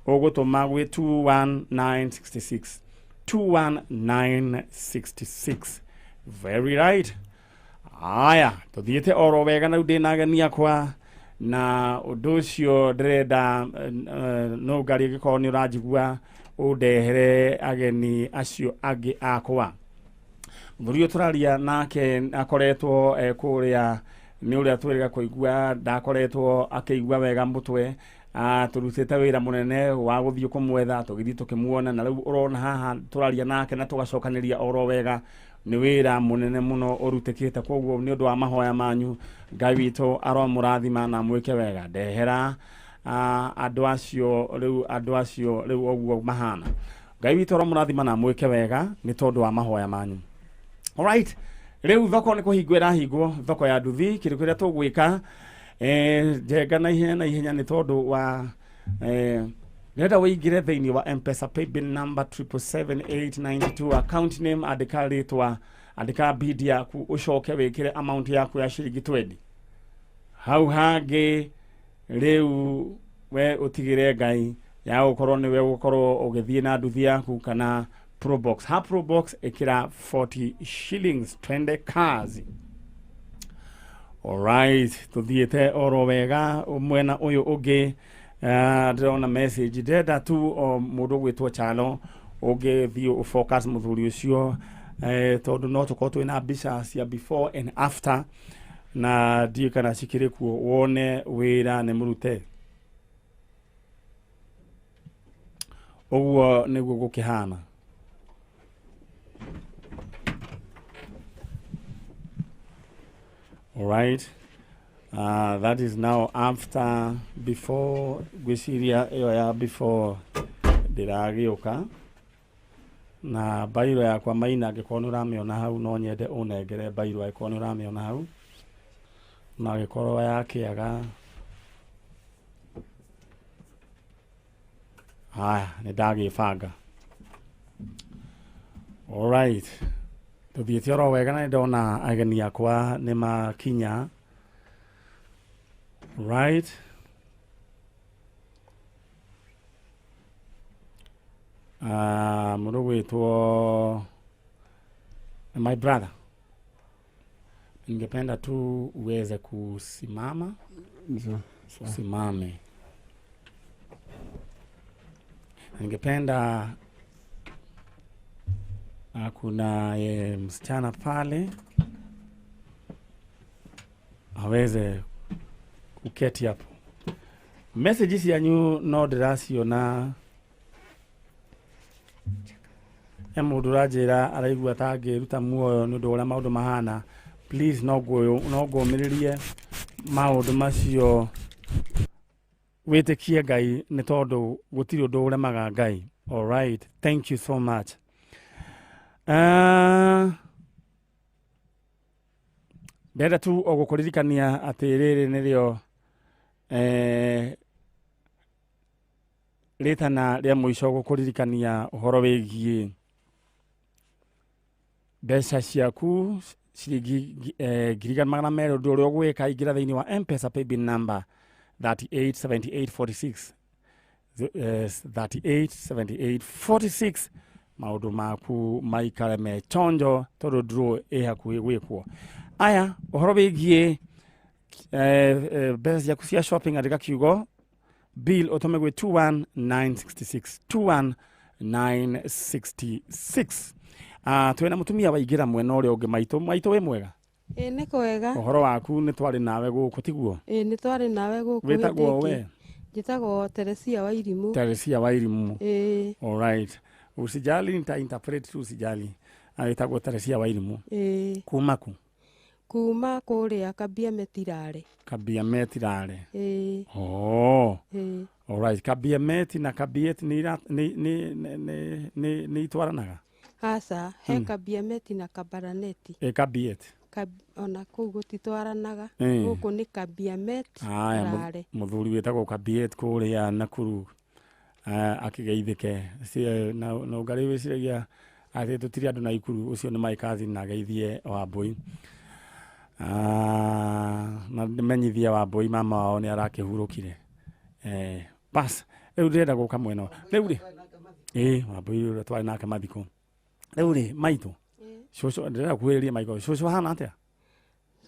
ũgũtũma gwĩ 21966, 21966. Very right. Aya, tũthiĩte oro wega na rĩu ndĩna ageni akwa na ũndũ ũcio ndĩrenda no ngari ĩngĩkorwo nĩ ũranjigua ũndehere ageni acio angĩ akwa. Mũthuri ũyũ tũraria nake akoretwo kũrĩa nĩ ũrĩa twĩrĩga kũigua ndakoretwo akĩigua wega mũtwe. Tũrutĩte wĩra mũnene wa gũthiĩ kũmwetha tũgĩthiĩ tũkĩmuona na rĩu ũrona haha tũraria nake na tũgacokanĩria oro wega. Nĩ wĩra mũnene mũno ũrutĩkĩte, koguo nĩ ũndũ wa mahoya manyu Ngai witũ aromũrathima na mwĩke wega. Ndehera andũ acio rĩu, andũ acio rĩu ũguo mahana. Ngai witũ aromũrathima na mwĩke wega nĩ tondũ wa mahoya manyu. Alright, rĩu thoko nĩ kũhingwo ĩrahingwo, thoko ya nduthi. Kĩndũ kĩrĩa tũgwĩka njenga na ihenya nĩ tondũ wa ndĩrenda ũingĩre thĩinĩ wa Mpesa paybill number 777892, account name andĩka rĩtwa, andĩka bid yaku ũcoke wĩkĩre amount yaku ya ciringi 20. Hau hangĩ rĩu we ũtigĩre Ngai ya gũkorwo nĩwe ũgũkorwo ũgĩthiĩ na nduthi yaku kana Probox. Ha Probox ĩkĩra 40 shillings, twende kazi. Alright, tũthiĩte oro wega mwena ũyũ ũngĩ. Ndĩrona message ndĩrenda tu o mũndũ ũgwĩtwo Chalo ũngĩthiĩ ũfocus mũthuri ũcio tondũ no tũkorwo twĩna mbica cia before and after na ndiũĩ kana cikĩrĩ kuo wone wĩra nĩ mũrute. Ũguo nĩguo gũkĩhana. Alright. That is now after, before gwĩciria ĩyo ya before ndĩragĩũka na bairo yakwa maina, angĩkorwo nĩ ũramĩona hau no nyende ũnengere bairo angĩkorwo nĩ ũramĩona hau, na angĩkorwo yakĩaga haya nĩ ndagĩbanga. Alright, tũthiĩte oro wega na nĩ ndona ageni akwa nĩ makinya. Right. Mũndũ gwĩtwo my brother, ningependa tu uweze kusimama. Usimame. Ningependa kuna msichana pale aweze kuketi hapo. Messages yanyu no ndĩraciona. He mũndũ ũranjĩra araigua ta angĩruta muoyo nĩ ũndũ wa ũrĩa maũndũ mahana. Please no ngũmĩrĩrie maũndũ macio, wĩtĩkie Ngai nĩ tondũ gũtirĩ ũndũ ũremaga Ngai. All right, thank you so much. Ndĩrenda tu o gũkũririkania atĩ rĩrĩ nĩrĩo Ritana ria mũico gũkũririkania ũhoro wĩgiĩ mbeca ciaku ciringi 1,200 ũndũ ũrĩa ũgwĩka ingĩra thĩinĩ wa M-Pesa paybill number 387846 387846 maũndũ maku maikare me chonjo tondũ draw ĩ hakuhĩ gwĩkwo. Aya ũhoro wĩgiĩ mbeca ciaku cia shopping andĩka kiugo bill ũtũme gwĩ 21966 21966. Twĩna mũtumia waingĩra mwena ũrĩa ũngĩ maitũ. Maitũ wĩ mwega? Ĩ nĩ kwega. Ũhoro waku nĩ twarĩ nawe gũkũ tiguo? Ĩ nĩ twarĩ nawe gũkũ. Wĩtagwo we? Njĩtagwo Teresia Wairimu. Teresia Wairimu. Ĩ. All right. Usijali nita interpret tu usijali. Wĩtagwo Teresia Wairimu. Ĩ. Kuma ku? Kuma kũrĩa Kambia Metirare. Kambia Metirare. Ĩ. Oh. Ĩ. All right. Kambia Meti na Kabiet nĩ nĩ itwaranaga? Aca, he Kambia Meti na Kabaraneti. Ĩ Kabiet. Ona kũu gũtitwaranaga. Gũkũ nĩ Kambia Meti. Aya, mũthuri wĩtagwo Kabiet kũrĩa Nakuru akĩgeithĩke. Na ũngarĩ wĩciragia atĩ tũtirĩ andũ Naikuru, ũcio nĩ my cousin na ageithie Wambũi. Na menyithie Wambũi mama wao nĩ arakĩhurũkire. Bas, rĩu ndĩrenda gũka mwena. Rĩu rĩ, ĩ Wambũi ũrĩa twarĩ nake mathiko. Rĩu rĩ, maitũ, cũcũ ndĩrenda kuhĩrĩria maitũ. Cũcũ ahana atĩa?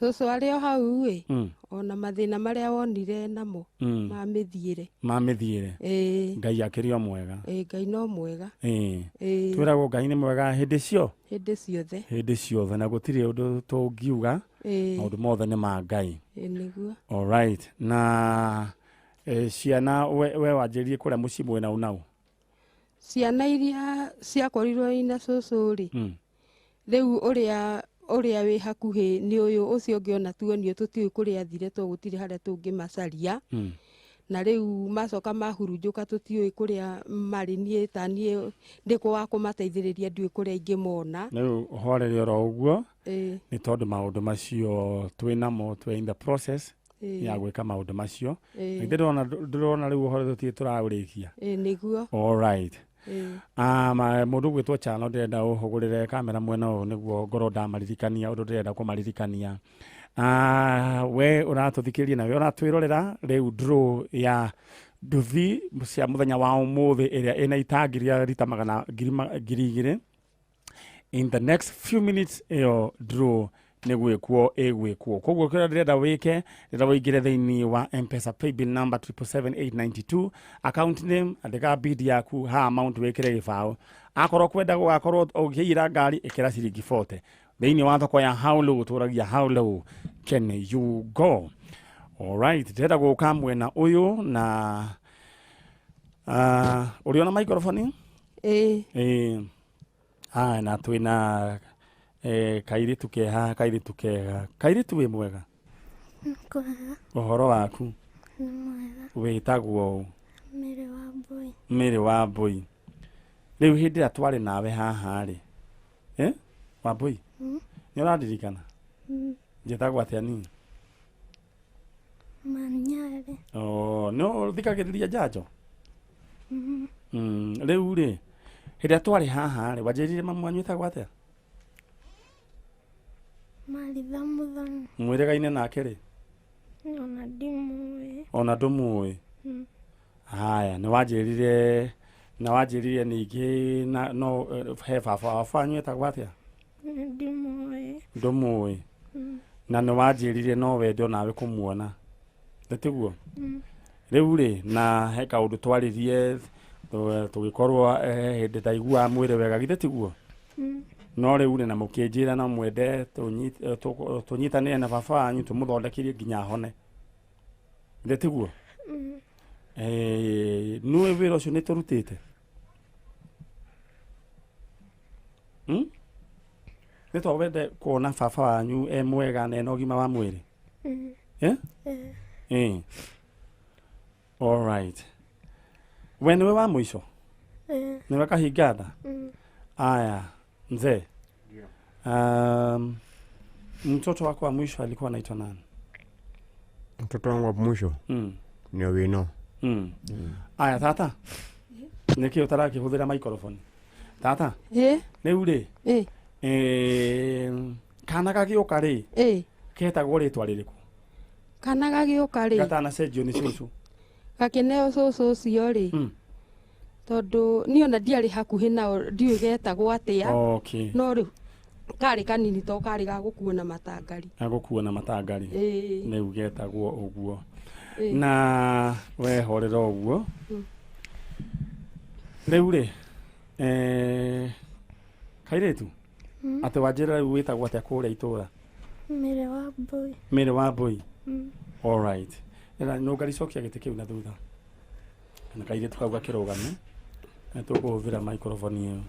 Cũcũ arĩ o hau ĩ, ona mathĩna marĩa wonire namo ma mĩthiĩre. Ma mĩthiĩre. Ĩ. Ngai akĩrĩ o mwega. Ĩ Ngai no mwega. Ĩ. Ĩ. Twĩragwo Ngai nĩ mwega hĩndĩ cio? Hĩndĩ ciothe. Hĩndĩ ciothe na gũtirĩ ũndũ tũngiuga. Maũndũ mothe nĩ ma Ngai. Ĩ nĩguo. All right. Na ciana we wanjĩrĩrie kũrĩa mũciĩ mwena ũnau? Ciana iria ciakorirwo ina cũcũ rĩ, rĩu ũrĩa wĩ hakuhĩ nĩ ũyũ ũcio ũngĩ ona tuonio tũtiũĩ kũrĩa athire tondũ gũtirĩ harĩa tũngĩmacaria. Na rĩu macoka mahurunjũka tũtiũĩ kũrĩa marĩ. Niĩ ta niĩ ndĩkũ wa kũmateithĩrĩria ndiũĩ kũrĩa ingĩmona. Rĩu ũhorere oro ũguo nĩ tondũ maũndũ macio twĩ namo, twĩ in the process ya gwĩka maũndũ macio. Ndĩrona rĩu ũhoro tũtirĩ tũraũrĩkia. Ĩ nĩguo. All right. Mũndũ ũgwĩtwo Chano ndĩrenda ũhũgũrĩre kamera mwena ũyũ nĩguo ngorwo ndamaririkania ũndũ ndĩrenda kũmaririkania. We ũratũthikĩrĩria na we ũratwĩrorera rĩu draw ya nduthi cia mũthenya wa ũmũthĩ ĩrĩa ĩna itangi rĩa rita magana 2,000. In the next few minutes ĩyo draw nĩ gwĩkwo ĩgwĩkwo. Koguo kĩrĩa ndĩrenda wĩke, ndĩrenda ũingĩre thĩinĩ wa M-Pesa paybill number 777892, account name, andĩka bid yaku, ha amount wĩkĩre gĩbaũ. Akorwo kwenda gũgakorwo ũkĩira ngari ĩkĩra ciringi 40. Thĩinĩ wa thoko ya how low tũragia how low can you go. All right, ndĩrenda gũka mwena ũyũ na ũrĩ ona microphone? Ĩ. Ĩ. Na twĩna kairitu keha, kairitu kega. Kairitu wĩ mwega? Kwega. Ũhoro waku? Nĩ mwega. Wĩtagwo ũ? Mary Wambũi. Mary Wambũi. Rĩu hĩndĩ ĩrĩa twarĩ nawe haha rĩ, Wambũi? Nĩ ũrandirikana? Njĩtagwo atĩa niĩ? Manyarĩ. Oh, no ũthikagĩrĩria njanjo? Rĩu rĩ, hĩndĩ ĩrĩa twarĩ haha rĩ, wanjĩrire mamu wanyu etagwo atĩa? Maritha Muthoni. Mwĩrĩgaine nake rĩ? Ona ndimũĩ. Ona ndũmũĩ? Haya, nĩ wanjĩrire na wanjĩrire ningĩ na no he baba wa wanyu etagwo atĩa? Ndimũĩ. Ndũmũĩ. Na nĩ wanjĩrire no wende onawe kũmuona. Nĩ tiguo? Rĩu rĩ, na he kaũndũ twaririe tũgĩkorwo hĩndĩ ndaiguaga mwĩrĩ wega githĩ tiguo? No rĩu rĩ, na mũkĩnjĩra no mwende tũnyitanĩre na baba wanyu tũmũthondekerie nginya ahone. Githĩ tiguo? Nĩũĩ wĩra ũcio nĩ tũrutĩte? Nĩ to wende kuona baba wanyu e mwega na ena ũgima wa mwĩrĩ? All right. We nĩwe wa mũico? Nĩwe kahinga nda? Aya, mzee. Mtoto wako wa mwisho alikuwa anaitwa nani? Mtoto wangu wa mwisho? Ni Owino. Aya tata. Niki ũtarakĩhũthĩra microphone? Tata. Rĩu rĩ. Kana gagĩũka rĩ. Ketagwo rĩtwa rĩrĩkũ? Kana gagĩũka rĩ. Gatanacenjio nĩ cũcũ. Gakĩneo cũcũ ũcio rĩ. Tondũ niĩ ona ndiarĩ hakuhĩ nao ndiũĩ getagwo atĩa. Okay. No rĩu karĩ kanini to karĩ ga gũkuo na matangari. Ga gũkuo na matangari. Rĩu getagwo ũguo. Na wehorera ũguo. Rĩu rĩ kairĩtu atĩ wanjĩra rĩu wĩtagwo atĩa kũrĩa itũra? Mĩrĩ wa Mbũi. Mĩrĩ wa Mbũi. All right. Ĩra nũngaricokia gĩtĩ kĩu na thutha. Kana kairĩtu kau gakĩrũgame. Na tũkũhũthĩra microphone ĩyo.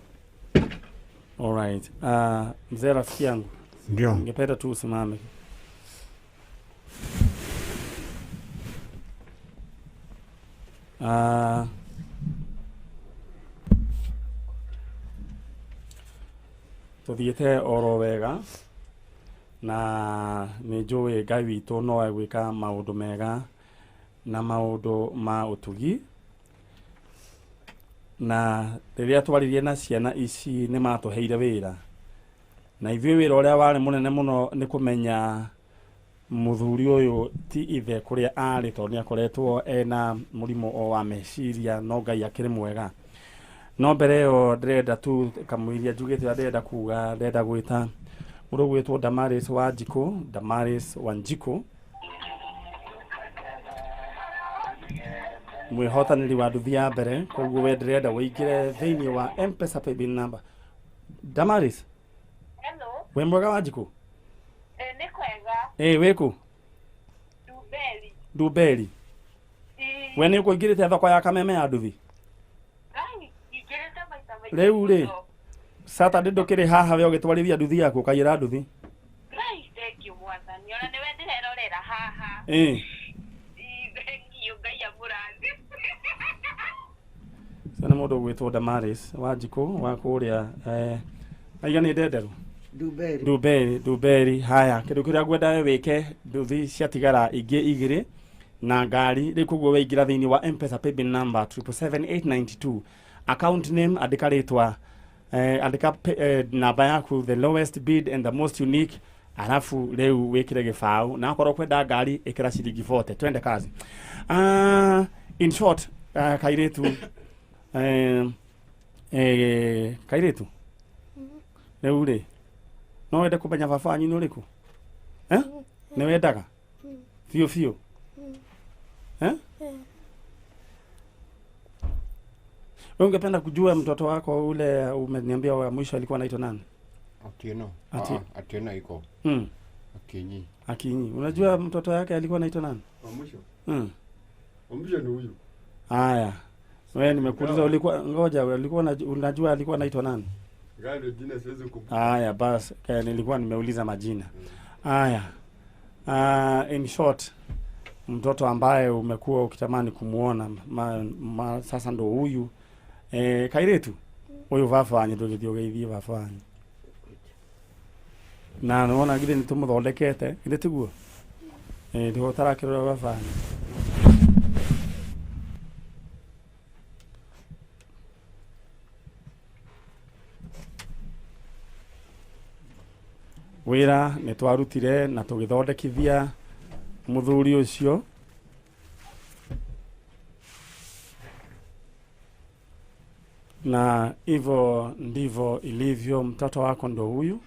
All right. Mzee rafiki yangu. Ndio. Ningependa tu usimame. Tuthiĩte oro wega na nĩ njũĩ Ngai witũ no egwĩka maũndũ mega na maũndũ ma ũtugi. Na rĩrĩa twaririe na ciana ici nĩ matũheire wĩra, na ithuĩ wĩra ũrĩa warĩ mũnene mũno nĩ kũmenya mũthuri ũyũ ti ithe kũrĩa arĩ, tondũ nĩ akoretwo ena mũrimũ o wa meciria, no Ngai akĩrĩ mwega. No mbere ĩyo ndĩrenda tu kamũiria njugĩte ũrĩa ndĩrenda kuga, ndĩrenda gwĩta mũndũ ũgwĩtwo Damaris Wanjikũ, Damaris Wanjikũ, mwĩhotanĩri wa nduthi ya mbere. Koguo we ndĩrenda ũingĩre thĩinĩ wa M-Pesa paybill number. Damaris. Hello. Wĩ mwega Wanjikũ? Nĩ kwega. Wĩkũ? Ndumberi. Ndumberi. We nĩ ũkũingĩrĩte thoko ya Kameme ya nduthi? Rĩu rĩ Saturday ndũkĩrĩ haha we ũgĩtwarithia nduthi yaku ũkaiyĩra nduthi. Ngai thank you mwathani, ona nĩwe ndĩrerorera haha. Thank you Ngai amũrathime. Ũcio nĩ mũndũ ũgwĩtwo Damaris Wanjikũ wa kũrĩa aiga nĩ Ndenderũ. Ndumberi. Ndumberi, Ndumberi. Haya, kĩndũ kĩrĩa ngwenda we wĩke, nduthi ciatigara ingĩ igĩrĩ na ngari. Rĩu koguo weingĩra thĩinĩ wa M-Pesa paybill number 777892, account name andĩka rĩtwa, andĩka namba yaku, the lowest bid and the most unique, alafu rĩu wĩkĩre gĩbaũ, na akorwo kwenda ngari ĩkĩra ciringi 40. Twende kazi. In short, kairĩtu kairĩtu rĩu rĩ no wende kũmenya baba wanyu nĩ ũrĩkũ? Nĩ wendaga biũ biũ? Wewe ungependa kujua mtoto wako ule umeniambia wa mwisho alikuwa anaitwa nani? Atieno. Atieno iko. Akinyi. Akinyi. Unajua mtoto yake alikuwa anaitwa nani? Wa mwisho. Wa mwisho ni huyu. Haya. Wewe nimekuuliza ulikuwa, ngoja, ulikuwa unajua alikuwa anaitwa nani? Gani jina siwezi kukumbuka. Haya basi, nilikuwa nimeuliza majina. Haya. In short, mtoto ambaye umekuwa ukitamani kumuona sasa ndo huyu. Kairetu uyu baba wanyu ndũgĩthiĩ ũgeithie baba wanyu. Na nĩwona githĩ nĩtũmũthondekete, githĩ tiguo? Nĩguo ũtarakĩrora baba wanyu. Wĩra nĩtwarutire na tũgĩthondekithia mũthuri ũcio. Na hivyo ndivyo ilivyo. Mtoto wako ndo huyu,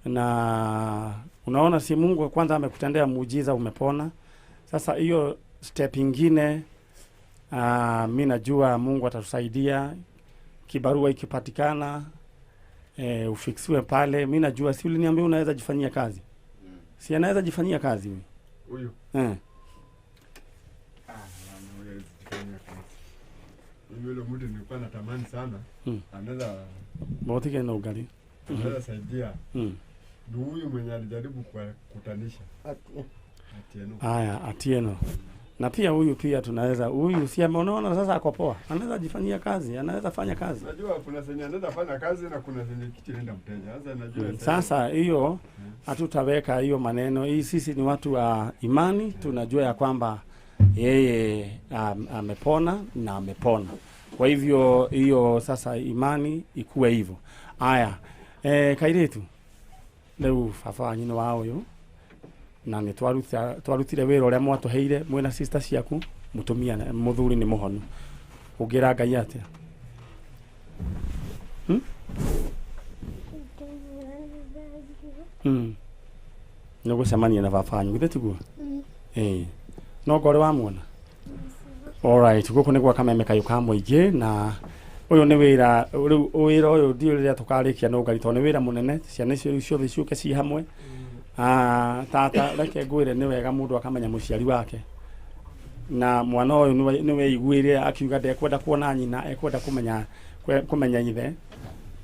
na unaona si Mungu kwanza amekutendea muujiza, umepona. Sasa hiyo step ingine, mimi najua Mungu atatusaidia. Kibarua ikipatikana, ufixiwe pale. Mimi najua, si uliniambia unaweza jifanyia kazi? Si anaweza jifanyia kazi huyu? Huyu. Yule mtu nilikuwa natamani sana. Anaweza Motike na ugali. Anaweza saidia. Ni huyu mwenye alijaribu kukutanisha. Atieno. Haya, Atieno. Na pia huyu pia tunaweza, huyu si ameona sasa ako poa. Anaweza jifanyia kazi, anaweza fanya kazi. Unajua kuna senye anaweza fanya kazi na kuna senye kitu inaenda mteja. Sasa najua sasa hiyo hatutaweka hiyo maneno. Hii sisi ni watu wa imani, tunajua ya kwamba Yeye amepona na amepona. Kwa hivyo hiyo sasa imani ikuwe hivyo. Aya, kairetu rĩu baba wanyu nĩ wa ũyũ na nĩ twarutire wĩra ũrĩa mwatũheire mwĩna sister ciaku, mũtumia mũthuri nĩ mũhonu. Ũngĩra Ngai atĩa? Nĩ ũgũcemania na baba wanyu githĩ tiguo? No ngore wamuona. Alright, gũkũ nĩ gwa Kameme Kayũ ka Mũingĩ na ũyũ nĩ wĩra rĩu wĩra ũyũ ndiũĩ rĩrĩa tũkarĩkia no Ngai tondũ nĩ wĩra mũnene, ciana icio rĩu ciothe ciũke ci hamwe. Tata reke ngwĩre nĩ wega mũndũ akamenya mũciari wake. Na mwana ũyũ nĩ weiguĩre akiuga ndekwenda kuona nyina, ekwenda kũmenya ithe.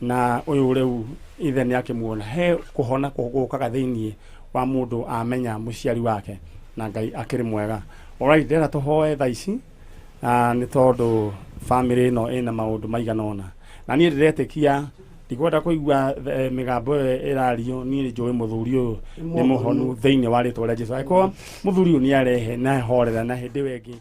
Na ũyũ rĩu ithe nĩ akĩmuona. He kũhona gũkaga thĩiniĩ wa mũndũ amenya mũciari wake na Ngai akĩrĩ mwega. Alright, ndĩrenda tũhoe thaa ici nĩ tondũ family ĩno ĩna maũndũ maigana ũna. Na niĩ ndĩretĩkia ndikwenda kũigua mĩgambo ĩyo ĩrario, niĩ njũĩ mũthuri ũyũ nĩ mũhonu thĩinĩ wa rĩtwa rĩa Jesũ. Angĩkorwo mũthuri ũyũ nĩ arehe na horera na hĩndĩ ĩyo ĩngĩ.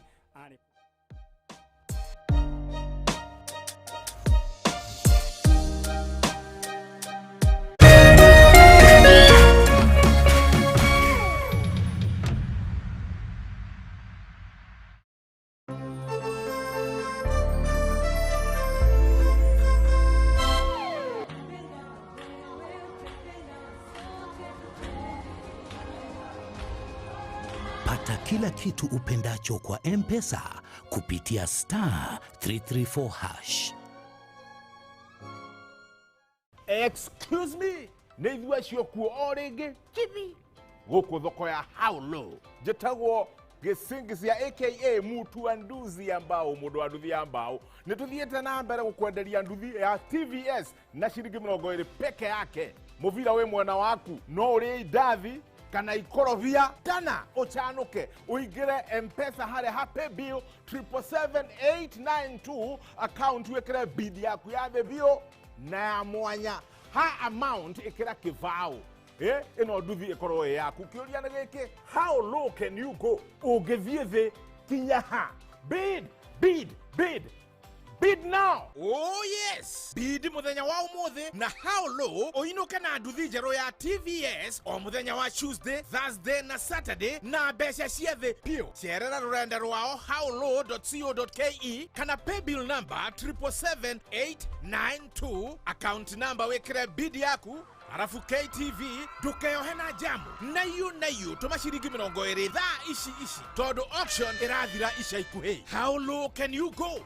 Pata kila kitu upendacho kwa M-Pesa kupitia star 334 hash. Excuse me, nĩ ithuĩ acio kuo o rĩngĩ chibi gũkũ thoko ya How Low. Njĩtagwo Gĩcingisia aka Mutu wa nduthi ya mbao, mũndũ wa nduthi ya mbao. Nĩ tũthiĩte na mbere gũkwenderia nduthi ya TVS na ciringi 20 peke yake. Mũbira wĩ mwena waku, no ũrĩe indathi kana ikorobia kana uchanuke uingire M-Pesa harĩa ha paybill 777892 account wikire bid yaku ya thĩ biũ na ya mwanya ha amount ikira kĩbaũ. Ĩno nduthi ĩkorwo ĩ yaku. Kĩũria nĩ gĩkĩ, how low can you go? Ũngĩthiĩ thĩ kinya ha? Bid, bid, bid. Bid now. Oh yes. Bid muthenya wa umuthi na How Low uinuke na nduthi njerũ ya TVS o muthenya wa Tuesday, Thursday na Saturday na mbeca cia thĩ piũ. Cerera rũrenda rwao howlow.co.ke kana paybill number 777892 account number wikire bid yaku. Arafu KTV ndukeyohe na jamu nayu tũma ciringi 20 thaa ici ici tondũ auction ĩrathira ica ikuhĩ. How low can you go?